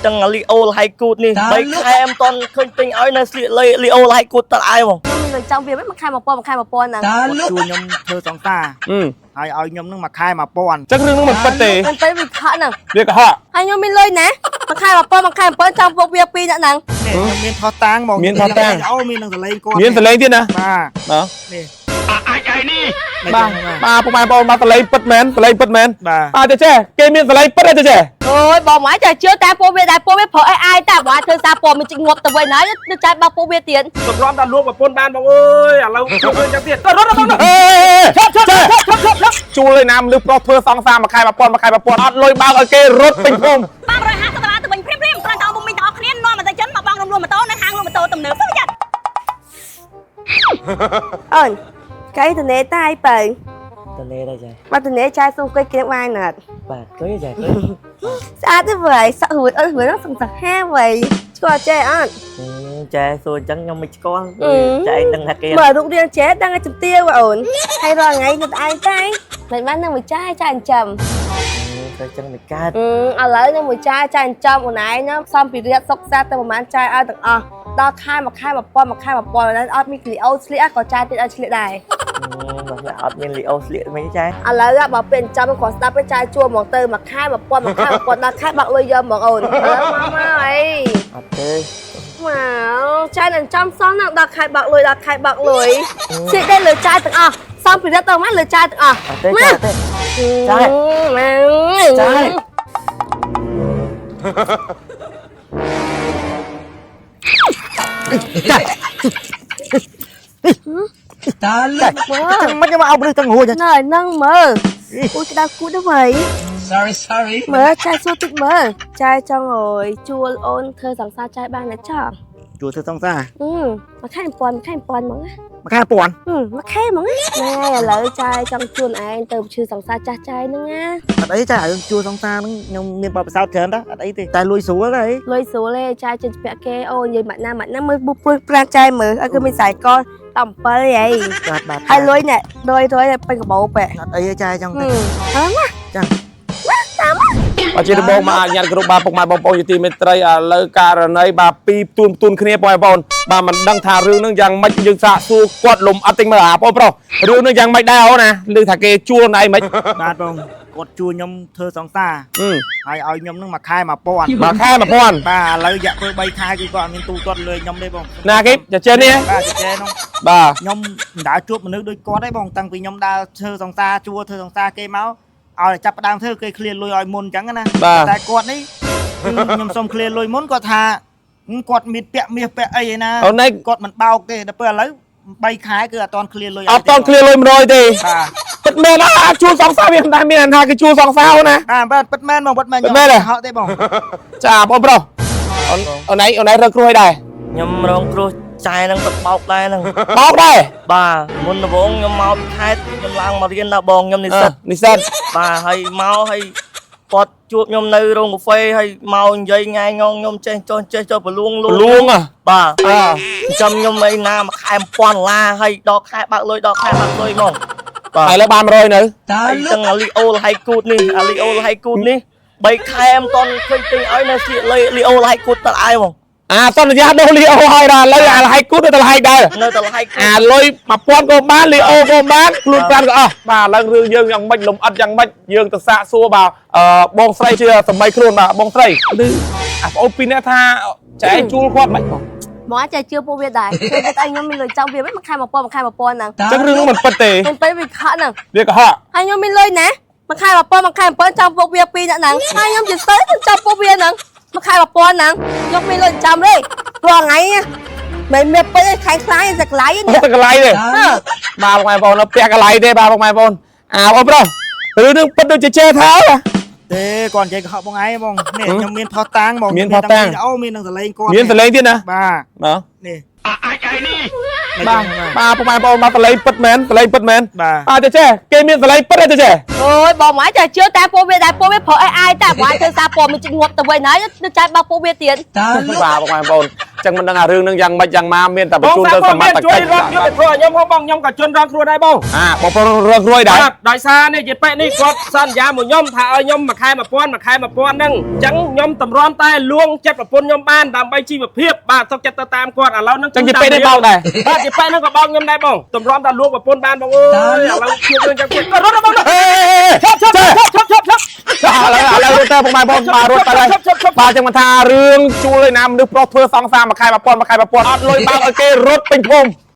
ទាំងលីអូលហៃគូតនេះ3ខែមិនតន់ឃើញទិញឲ្យនៅស្លៀកលីអូលហៃគូតតើអាយហ្មង ខ្ញុំមានលុយចាំវាមិនមួយខែ1000មួយខែ1000ហ្នឹង គាត់ជួខ្ញុំធ្វើសង្សារ អឺ ហើយឲ្យខ្ញុំនឹងមួយខែ1000 ចឹងរឿងហ្នឹងមិនពិតទេ មិនទៅវាខកហ្នឹង វាកុហក ហើយខ្ញុំមានលុយណាមួយខែ1000មួយខែ1000ចាំពុកវាពីរអ្នកហ្នឹង នេះខ្ញុំមានថតតាំងហ្មង មានថតតាំង អូមាននឹងសលេងគាត់ មានសលេងទៀតណា បាទ បាទ នេះ បាទបាទពុកម៉ែបងប្អូនបាទសលេងពិតមែនសលេងពិតមែន បាទ បាទចេះចេះគេមានសលេងពិតទេចេះចេះ អូយបងមកចាជឿតែពួកវាដែរពួកវាប្រើ AI តែបងធ្វើសារព័ត៌មានជីកងាប់ទៅវិញហើយនៅចាយបោកពួកវាទៀត សម្រាប់តែលួចប្រពន្ធបានបងអើយឥឡូវជួបរឿងចឹងទៀតទៅរត់បង អេឈប់ឈប់ឈប់ឈប់ឈប់ជួលឯណាមនុស្សប្រុសធ្វើសង្សារមួយខែ1000មួយខែ1000អត់លុយបើកឲ្យគេរត់ពេញភូមិ បាន150ដុល្លារទៅវិញព្រាមព្រាមគ្រាន់តែពុំមីទាំងអស់គ្នានាំអតិជនមកបងរំលោះម៉ូតូនៅហាងលក់ម៉ូតូទំនើបសុខចិត្ត អូនកៃតនេតាយបើ តលេដែរចា បើតនេចាយសុំគុយគ្រៀងបានណាត់ បាទឃើញចាឃើញ ស្អាតទេវើយសក់រួចអត់រួចហ្នឹងសំសាហាវើយស្គាល់ចេះអត់ ចែសួរអញ្ចឹងខ្ញុំមិនស្គាល់ចែឯងដឹងថាគេ មើលរូបរាងចេះដឹងឲ្យជំទាវអូនហើយរាល់ថ្ងៃនៅតែឯងតែមិនបាននឹងមួយចាយចាយចិញ្ចឹម ទៅចឹងមិនកើត អឺឥឡូវនឹងមួយចាយចាយចិញ្ចឹមអូនឯងណាសំពីរៀបសុកសាទៅប្រហែលចាយឲ្យទាំងអស់ដល់ខែមួយខែ1000មួយខែ1000អត់មានក្លីអូស្លៀកក៏ចាយទៀតឲ្យឆ្លៀកដែរ បើអត់មានលីអូស្លៀកមិនចា ឥឡូវបើពេលចិញ្ចឹមគាត់ស្ដាប់ទៅចាយជួហ្មងទៅមួយខែ1000មួយខែ1000ដល់ខែបាក់លុយយកហ្មងអូនឥឡូវមកមកអី អត់ទេ មកចាយនឹងចំសោះហ្នឹងដល់ខែបាក់លុយដល់ខែបាក់លុយស្លៀកដែរលើចាយទាំងអស់សំពីរៀបទៅមកលើចាយទាំងអស់ អត់ទេចាទេ ចាយ ចា ចាយ តាលុចាំមិនមកឲ្យមនុស្សទាំងរួច ណែហ្នឹងមើលអូយក្តៅគូតទៅវិញ Sorry, sorry. មើលចាយសួរតិចមើលចាយចង់អើយជួលអូនធ្វើសង្សារចាយបានណាចង់ ជួធ្វើសង្សារ អឺមួយខែ1000មួយខែ1000ហ្មងណា មួយខែ1000 អឺមួយខែហ្មងណាណែឥឡូវចាយចង់ជួនឯងទៅឈឺសង្សារចាស់ចាយហ្នឹងណា អត់អីចារឿងជួសង្សារហ្នឹងខ្ញុំមានបទពិសោធន៍ច្រើនដែរអត់អីទេតែលួយស្រួលទេ លុយស្រួលទេចាយចេញពាក់គេអូនិយាយម៉ាក់ណាម៉ាក់ណាមើលបុកព្រួយប្រាំចាយមើលឲ្យគឺមានខ្សែក17ហី បាទបាទ ហើយលុយណែរយរយពេញកាបូបហ៎ អត់អីទេចាចង់ ហឹ ទេ មអើណា ចា តាមមក បាទជាដំបូងមកអញ្ញាតគ្រប់បាទពុកម៉ែបងប្អូនជាទីមេត្រីឥឡូវករណីបាទពីរទួនទួនគ្នាបងប្អូនបាទមិនដឹងថារឿងហ្នឹងយ៉ាងម៉េចយើងសាកសួរគាត់លំអត់តិចមើលអាបងប្រុសរឿងហ្នឹងយ៉ាងម៉េចដែរអូនណាឮថាគេជួលណៃម៉េច បាទបងគាត់ជួខ្ញុំធ្វើសង្សារ អឺ ហើយឲ្យខ្ញុំនឹងមួយខែ1000 មួយខែ1000 បាទឥឡូវរយៈពេល3ខែគឺគាត់អត់មានទូទាត់លុយខ្ញុំទេបង ណាគេចាចេះនេះ បាទចេះនោះ បាទ ខ្ញុំមិនដើរជួបមនុស្សដូចគាត់ទេបងតាំងពីខ្ញុំដើរធ្វើសង្សារជួធ្វើសង្សារគេមកឲ្យតែចាប់ផ្ដើមធ្វើគេឃ្លាលុយឲ្យមុនអញ្ចឹងណា បាទ តែគាត់នេះគឺខ្ញុំសុំឃ្លាលុយមុនគាត់ថាគាត់មានពាក់មាសពាក់អីឯណា អូនឯង គាត់មិនបោកទេដល់ពេលឥឡូវ3ខែគឺអត់តន់ឃ្លាលុយ អត់តន់ឃ្លាលុយ100ទេ បាទ ពិតមែនអើជួលសង្សារវាមិនដែលមានអានថាគេជួលសង្សារអូនណា បាទបាទពិតមែនបងពិតមែន ពិតមែនទេ ហក់ទេបង ចាបងប្រុសអូនអូនឯងអូនឯងរកគ្រោះឲ្យដែរ ខ្ញុំរងគ្រោះចាយនឹងទៅបោកដែរហ្នឹង បោកដែរ បាទមុនដំបូងខ្ញុំមកពីខេត្តខ្ញុំឡើងមករៀនដល់បងខ្ញុំនិស្សិត និស្សិត បាទហើយមកហើយគាត់ជួបខ្ញុំនៅរោងកាហ្វេហើយមកនិយាយង៉ែងងខ្ញុំចេះចុះចេះចុះប្រលួងលួង លួងហ៎ បាទ អើ ចិញ្ចឹមខ្ញុំអីណាមួយខែ1000ដុល្លារហើយដល់ខែបើកលុយដល់ខែបើកលុយហ្មងបាទ ហើយលើបាន100នៅ ហើយទាំងអាលីអូលហៃគូតនេះអាលីអូលហៃគូតនេះ3ខែមិនតន់ឃើញទិញឲ្យនៅស្លៀកលីអូលហៃគូតតើអាយហ្មង អាសន្យាដូរលីអូហើយដល់ឥឡូវអាលហៃគូតទៅលហៃដែរ នៅតែលហៃគូត អាលុយ1000ក៏បានលីអូក៏បានខ្លួនប្រានក៏អស់បាទឡើងរឿងយើងយ៉ាងម៉េចលំអិតយ៉ាងម៉េចយើងទៅសាកសួរបាទអឺបងស្រីជាសម័យខ្លួនបាទបងស្រីឬអាប្អូនពីរនាក់ថាចែកជួលគាត់មិនបង មកចាយជឿពួកវាដែរគឺតែខ្ញុំមានលុយចាំវាមិនមួយខែ1000មួយខែ1000ហ្នឹង អញ្ចឹងរឿងហ្នឹងមិនពិតទេ មិនទៅវាខកហ្នឹង វាកុហក ហើយខ្ញុំមានលុយណាមួយខែ1000មួយខែ1000ចាំពុកវាពីរអ្នកហ្នឹងហើយខ្ញុំជាស្ទើខ្ញុំចាំពុកវាហ្នឹងមួយខែ1000ហ្នឹងខ្ញុំមានលុយចាំទេរាល់ថ្ងៃមិនមានពេញខែខ្លាយសក្លៃនេះ ទៅកន្លែងទេបាទបងប្អូននៅផ្ទះកន្លែងទេបាទបងប្អូនអាបងប្រុសរឿងហ្នឹងពិតដូចជាចេះថាហ៎ ទេគាត់និយាយកុហកបងឯងបងនេះខ្ញុំមានថតតាំងបង មានថតតាំង វីដេអូមាននឹងសលេងគាត់ មានសលេងទៀតណា បាទ បាទ នេះ បាទបាទបងប្អូនបាទសលេងពិតមែនសលេងពិតមែន បាទ បាទចេះចេះគេមានសលេងពិតទេចេះចេះ អូយបងមកចាជឿតែពួកវាដែរពួកវាប្រើ AI តែបងធ្វើសារព័ត៌មានជីកងាប់ទៅវិញហើយនៅចាយបោកពួកវាទៀត តាលុ បាទបងប្អូន ចឹងមិនដឹងអារឿងនឹងយ៉ាងម៉េចយ៉ាងម៉ាមានតែ បង បញ្ជូន សារ ទៅសមត្ថ ជួយ កិច្ច រត់យុទ្ធធម៌ឲ្យខ្ញុំហងបងខ្ញុំក៏ជន់រងគ្រោះដែរបង អាបងប្រុសរងរួយដែរ បាទដោយសារនេះជាប៉ែនេះគាត់សន្យាមកខ្ញុំថាឲ្យខ្ញុំមួយខែ1000មួយខែ1000ហ្នឹងអញ្ចឹងខ្ញុំតម្រាំតែលួងចិត្តប្រពន្ធខ្ញុំបានដើម្បីជីវភាពបាទសុខចិត្តទៅតាមគាត់ឥឡូវហ្នឹង ចឹងជាពេនេះបោកដែរ បាទជាប៉ែហ្នឹងក៏បោកខ្ញុំដែរបងតម្រាំតែលួងប្រពន្ធបានបងអើយឥឡូវជួបរឿងចឹងទៀតក៏រត់ដល់បង អេ ឈប់ឈប់ឈប់ឈប់ឈប់ ឥឡូវរត់ទៅបងប្អូនបាទរត់ទៅហើយបាទចឹងមិនថារឿងជួលឯណាមនុស្សប្រុសធ្វើសង្សារមួយខែ1000មួយខែ1000អត់លុយបើកឲ្យគេរត់ពេញភូមិ។